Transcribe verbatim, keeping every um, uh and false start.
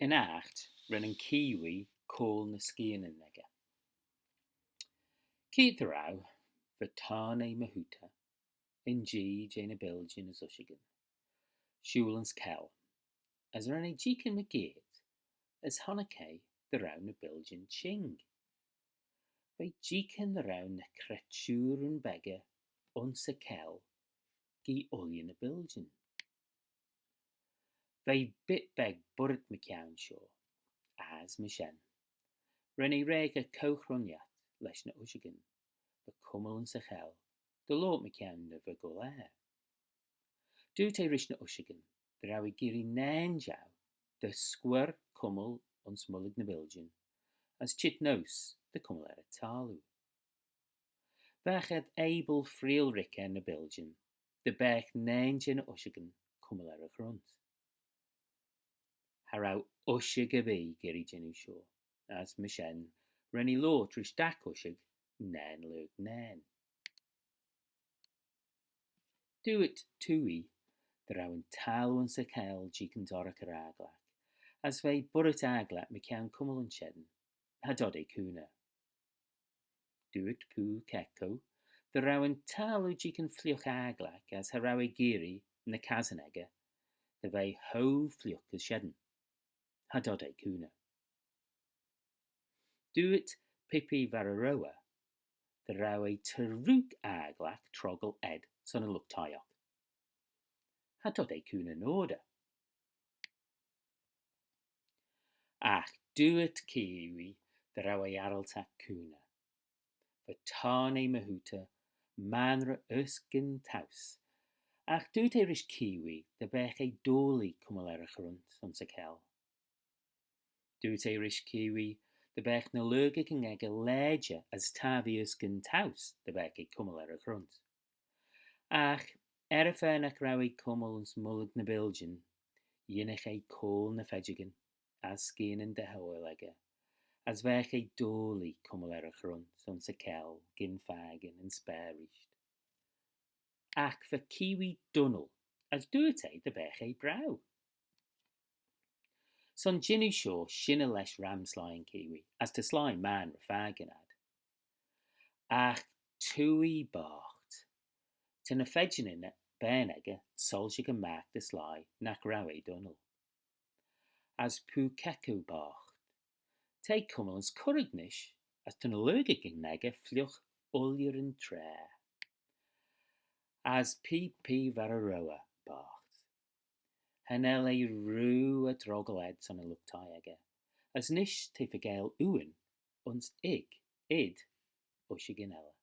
Yn aght ren yn kiwi coayl ny skianyn echey. Keayrt dy row, va Tane Mahuta, yn Jee jeh ny biljyn as ushagyn, shooyl ayns keyll, as ren eh jeeaghyn mygeayrt, as honnick eh dy row ny biljyn çhing. V'eh jeeaghyn dy row ny cretooryn beggey ayns y keyll gee ooilley ny biljyn. V'eh bit beg boirit mychione shoh, as myr shen ren eh reaghey co-ghruinnaght lesh ny ushagyn va cummal ayns y keyll dy loayrt mychione ny va goll er. Dooyrt eh rish ny ushagyn dy row eh geearree nane jeu dy scuirr cummal ayns mullagh ny biljyn, as çheet neose dy cummal er y thalloo. Vaghad abyl freayll rick er ny biljyn dy beagh nane jeh ny ushagyn cummal er y ghrunt. Cha row ushag erbee geearree jannoo shoh, as myr shen ren eh loayrt rish dagh ushag nane lurg nane. Dooyrt Tui dy row yn thalloo ayns y keyll jeeaghyn dorraghey agglagh, as v'eh boirit agglagh mychione cummal ayns shen, cha dod eh cooney. Dooyrt Pukeko dy row yn thalloo jeeaghyn fliugh agglagh as cha row eh geearree ny cassyn echey dy ve cho fliugh as shen, cha dod eh cooney. Dooyrt Pipivaroa dy row eh tarroogh agglagh troggal ayd son yn lught-thie oc, cha dod eh cooney noadyr. Agh dooyrt Kiwi dy row eh arryltagh cooney. Va Tane Mahuta maynrey erskyn towse, agh dooyrt eh rish Kiwi dy beagh eh doillee cummal er y ghrunt ayns y keyll. Dooyrt eh rish Kiwi dy beagh ny lurgaghyn echey lajer as tappee erskyn towse dy beagh eh cummal er y ghrunt. Agh er-y-fa nagh row eh cummal ayns mullagh ny biljyn, yinnagh eh coayl ny feidjagyn as skianyn dy hauail echey, as veagh eh doillee cummal er y ghrunt ayns y keyll gyn fakin yn speyr reesht. Agh va Kiwi dunnal, as dooyrt eh dy beagh eh braew. Son jannoo shoh, shinney lesh ram sleih yn kiwi, as ta sleih maynrey fakin ad. Agh Tui boght. Ta ny feidjyn bane echey soilshaghey magh dy sleih nagh row eh dunnal. As Pukeko boght. T'eh cummal ayns curragh nish, as ta ny lurgaghyn echey fliugh ooilley yn traa. As Pipivaroa boght. Cha nel eh rieau er droggal ayd son yn lught-thie echey, as nish t'eh faagail oohyn ayns oik, oid, ushagyn elley.